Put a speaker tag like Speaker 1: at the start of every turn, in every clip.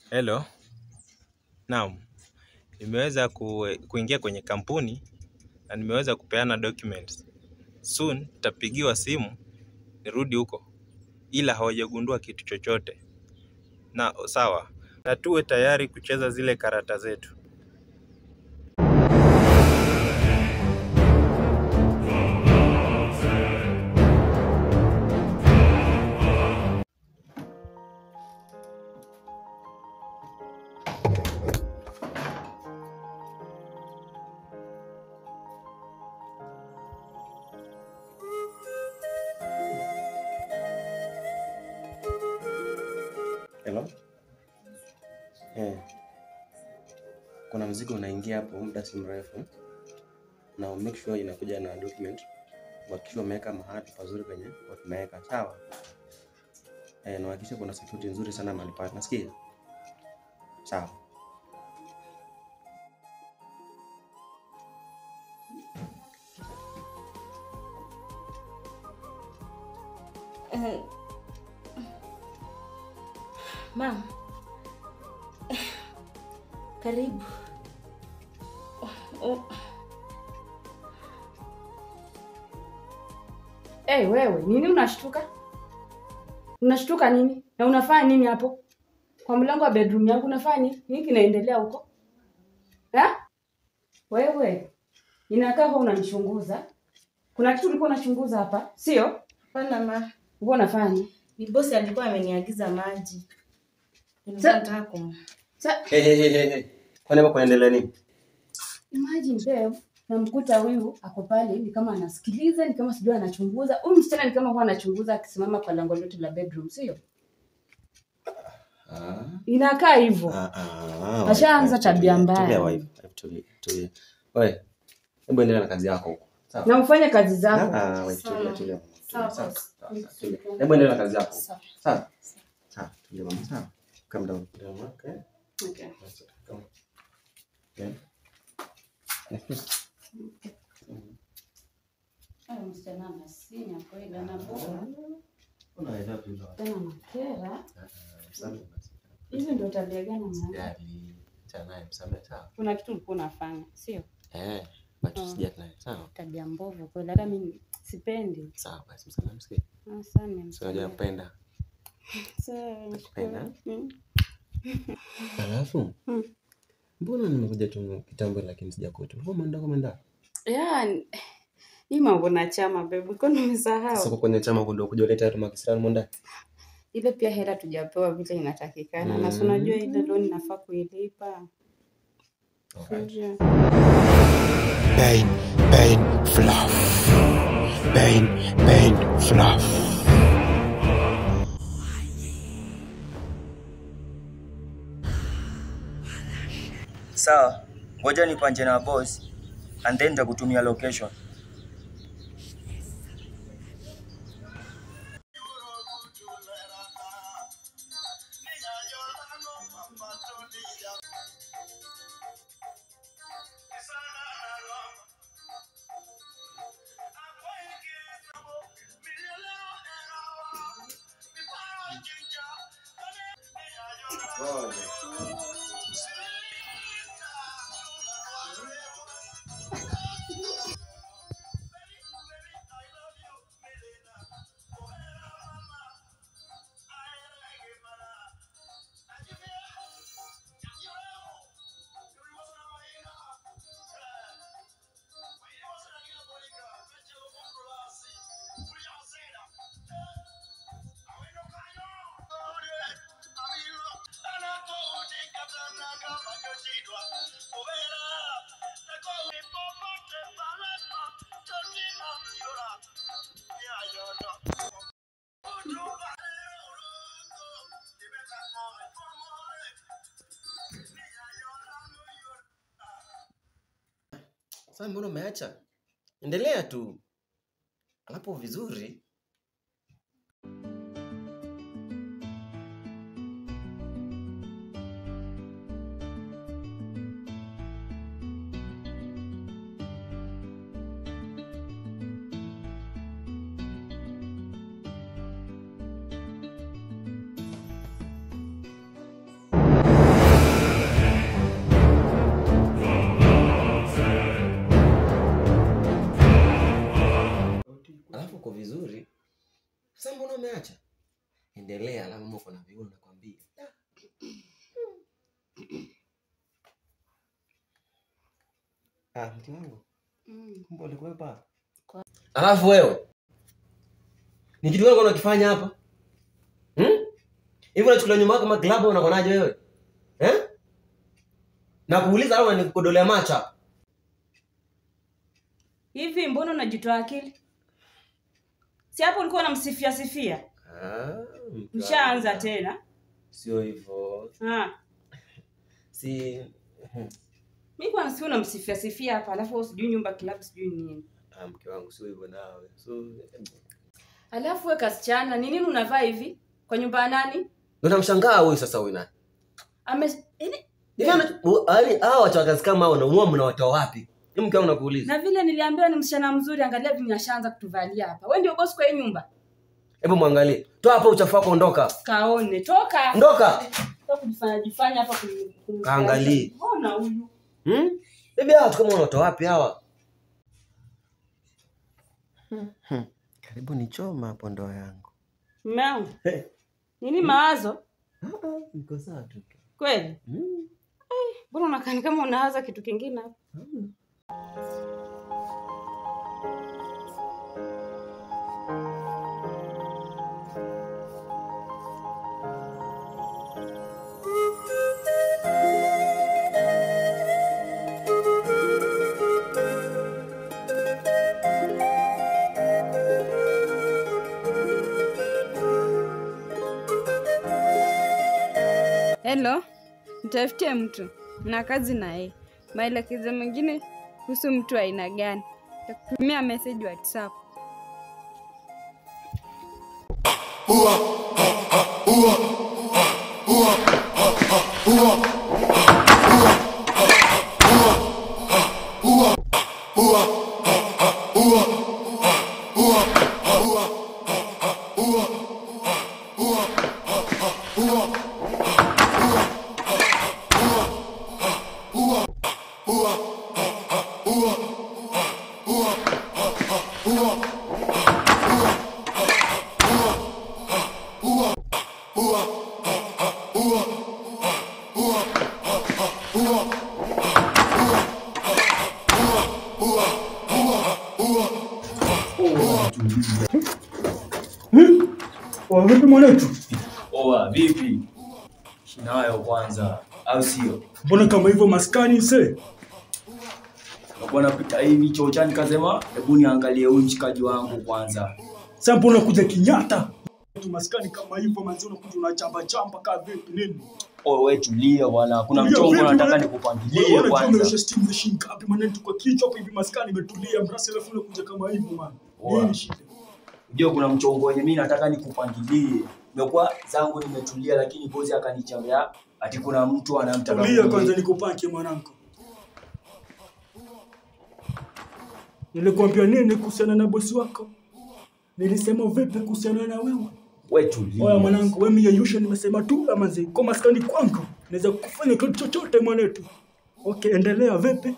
Speaker 1: Hello. Naam. Nimeweza kuingia kwenye kampuni na nimeweza kupeana documents. Soon nitapigiwa simu nirudi huko, ila hawajagundua kitu chochote. Na sawa, na tuwe tayari kucheza zile karata zetu.
Speaker 2: Hello? Kuna mzigo unaingia hapo muda si mrefu. Na make sure inakuja na document. Hakikisha umeweka mahali pazuri penye tumeweka, sawa? Na hakikisha kuna security nzuri sana mahali pale. Nasikia? Sawa.
Speaker 3: Ma'am, karibu. Oh.
Speaker 4: Hey, wewe, nini unashtuka? Unashtuka nini? Na unafanya nini hapo? Kwa mlango wa bedroom yangu unafanya nini? Nini kinaendelea huko? Ha? Wewe, ninakaa hapa unanichunguza. Kuna kitu ulikuwa unachunguza hapa, sio?
Speaker 3: Hapana ma.
Speaker 4: Ulikuwa unafanya nini?
Speaker 3: Ni bosi alikuwa ameniagiza maji. Nilikuwa
Speaker 2: Hey. Kwani hapo kunaendelea nini?
Speaker 4: Imagine babe, namkuta huyu ako pale ni kama anasikiliza, ni kama sijui anachunguza. Huyu msichana ni kama huwa anachunguza akisimama kwa lango letu la bedroom, sio? Inakaa hivyo. Ashaanza tabia mbaya.
Speaker 2: Tulia wife, tulia. Wewe, hebu endelea na kazi yako huko. Sawa.
Speaker 4: Na mfanye kazi zako.
Speaker 2: Wife, tulia. Sawa. Hebu endelea na kazi yako. Sawa. Sawa, tulia mama, sawa. Calm down. Okay.
Speaker 4: Okay.
Speaker 2: Come. Okay.
Speaker 4: Msichana anasinya kweli, anaboa.
Speaker 2: Unaelewa tu.
Speaker 4: Tena makera. Hizo ndio tabia gani mama?
Speaker 2: Yaani, chana msamehe sawa.
Speaker 4: Kuna kitu ulikuwa unafanya, sio?
Speaker 2: But usijali naye, sawa?
Speaker 4: Tabia mbovu kweli, hata mimi sipendi.
Speaker 2: Sawa basi msamehe msikie.
Speaker 4: Asante.
Speaker 2: Sio unajua nakupenda.
Speaker 4: Sawa.
Speaker 2: Nakupenda. Alafu? Mbona nimekuja tu kitambo lakini sijakuta? Mbona umeenda kwa manda?
Speaker 4: Yeah, ni mambo na chama babe, kwa nini umesahau?
Speaker 2: Sasa kwenye chama ndio kuja kuleta tu makisirani mwenda.
Speaker 4: Ile pia hela tujapewa vile inatakikana. Na si unajua ile loan nafaa kuilipa.
Speaker 2: Okay.
Speaker 5: Pain, pain, fluff. Pain, pain, fluff.
Speaker 6: Sawa, ngoja nipanje na boss and then nitakutumia location.
Speaker 2: Sasa mbona umeacha? Endelea tu. Hapo vizuri. Sasa mbona umeacha? Endelea, la mama uko na viuno nakwambia. Ah, mke wangu. Kumbe ulikuwepo hapa. Alafu wewe ni kitu gani unakifanya hapa? Hivi unachukulia nyumba kama club unakonaje wewe? Eh? Na kuuliza au nikukodolea macho hapa?
Speaker 4: Hivi mbona unajitoa akili? Si hapo ulikuwa unamsifia sifia?
Speaker 2: Ah,
Speaker 4: mshaanza tena.
Speaker 2: Sio hivyo.
Speaker 4: Ah.
Speaker 2: Si
Speaker 4: mimi kwa sio unamsifia sifia hapa alafu sijui nyumba club sijui nini.
Speaker 2: Ah, mke wangu sio hivyo nawe. So
Speaker 4: alafu wewe kasichana, ni nini unavaa hivi? Kwa nyumba ya nani?
Speaker 2: Ndio namshangaa huyu sasa huyu nani?
Speaker 4: Ame
Speaker 2: yaani hao watu wa kazi kama hao wanaumwa mnawatoa wapi? Ni mke wangu nakuuliza.
Speaker 4: Na vile niliambiwa ni msichana mzuri, angalia vile ashaanza kutuvalia hapa. Wewe ndio boss kwa hii nyumba.
Speaker 2: Hebu muangalie. Toa hapo uchafu wako ondoka.
Speaker 4: Kaone, toka.
Speaker 2: Ondoka.
Speaker 4: Toka kujifanya jifanya hapa
Speaker 2: Kaangalie.
Speaker 4: Mbona huyu?
Speaker 2: Bibi hao watu kama wanatoa wapi hawa? Karibu nichoma hapo ndoa yangu.
Speaker 4: Mume. Nini mawazo?
Speaker 2: Niko sawa tu.
Speaker 4: Kweli? Mbona unakaa kama unawaza kitu kingine hapo?
Speaker 7: Hello, nitafutie mtu na kazi na yeye. Maelekezo mengine kuhusu mtu aina gani. Nitakutumia message WhatsApp.
Speaker 8: Vipi mwanetu?
Speaker 6: Oa, vipi? Shinayo kwanza, au sio?
Speaker 8: Mbona kama hivyo maskani mse?
Speaker 6: Nilikuwa napita hivi chochani kasema, hebu niangalie huyu mshikaji wangu kwanza.
Speaker 8: Sasa mbona unakuja Kenyatta? Tu maskani kama hivyo manzi unakuja unachamba chamba kama vipi nini?
Speaker 6: Oe wewe tulia bwana, kuna mchongo nataka nikupangilie kwanza.
Speaker 8: Unajua steam za shilingi ngapi mwanetu kwa kichwa hapo hivi maskani imetulia mrasi alafu unakuja kama hivyo man. Nini shida?
Speaker 6: Ndio kuna mchongo wenye mimi nataka nikupangilie. Nimekuwa zangu nimetulia lakini bosi akanichambia ati kuna mtu anamtaka.
Speaker 8: Tulia kwanza nikupangie mwanangu. Nilikwambia nini kuhusiana na bosi wako? Nilisema vipi kuhusiana na wewe?
Speaker 6: Wewe tulia.
Speaker 8: Oya mwanangu, wewe mimi yeyusha nimesema tu manzi. Kwa maskani kwangu naweza kufanya kitu chochote mwanetu. Okay, endelea vipi?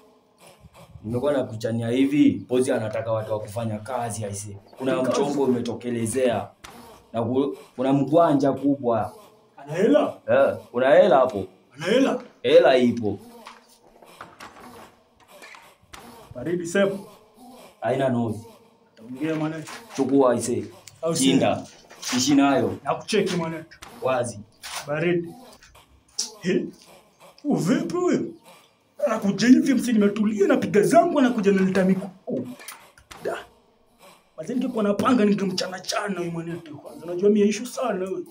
Speaker 6: Nimekuwa nakuchania hivi, bosi anataka watu wa kufanya kazi aise. Kuna mchongo umetokelezea. Na kuna mkwanja kubwa.
Speaker 8: Ana hela?
Speaker 6: Eh, kuna hela hapo.
Speaker 8: Ana hela?
Speaker 6: Hela ipo.
Speaker 8: Baridi sepo.
Speaker 6: Haina noise.
Speaker 8: Utaongea mwanetu.
Speaker 6: Chukua aise. Kinda. Ishi nayo.
Speaker 8: Nakucheki mwanetu.
Speaker 6: Wazi.
Speaker 8: Baridi. He? Uvipi wewe? Anakuja hivi msi nimetulia na piga zangu anakuja naleta miku. Oh. Da. Mazeni ningekuwa napanga ningemchana chana huyu mwanetu kwanza. Unajua mimi issue sana wewe.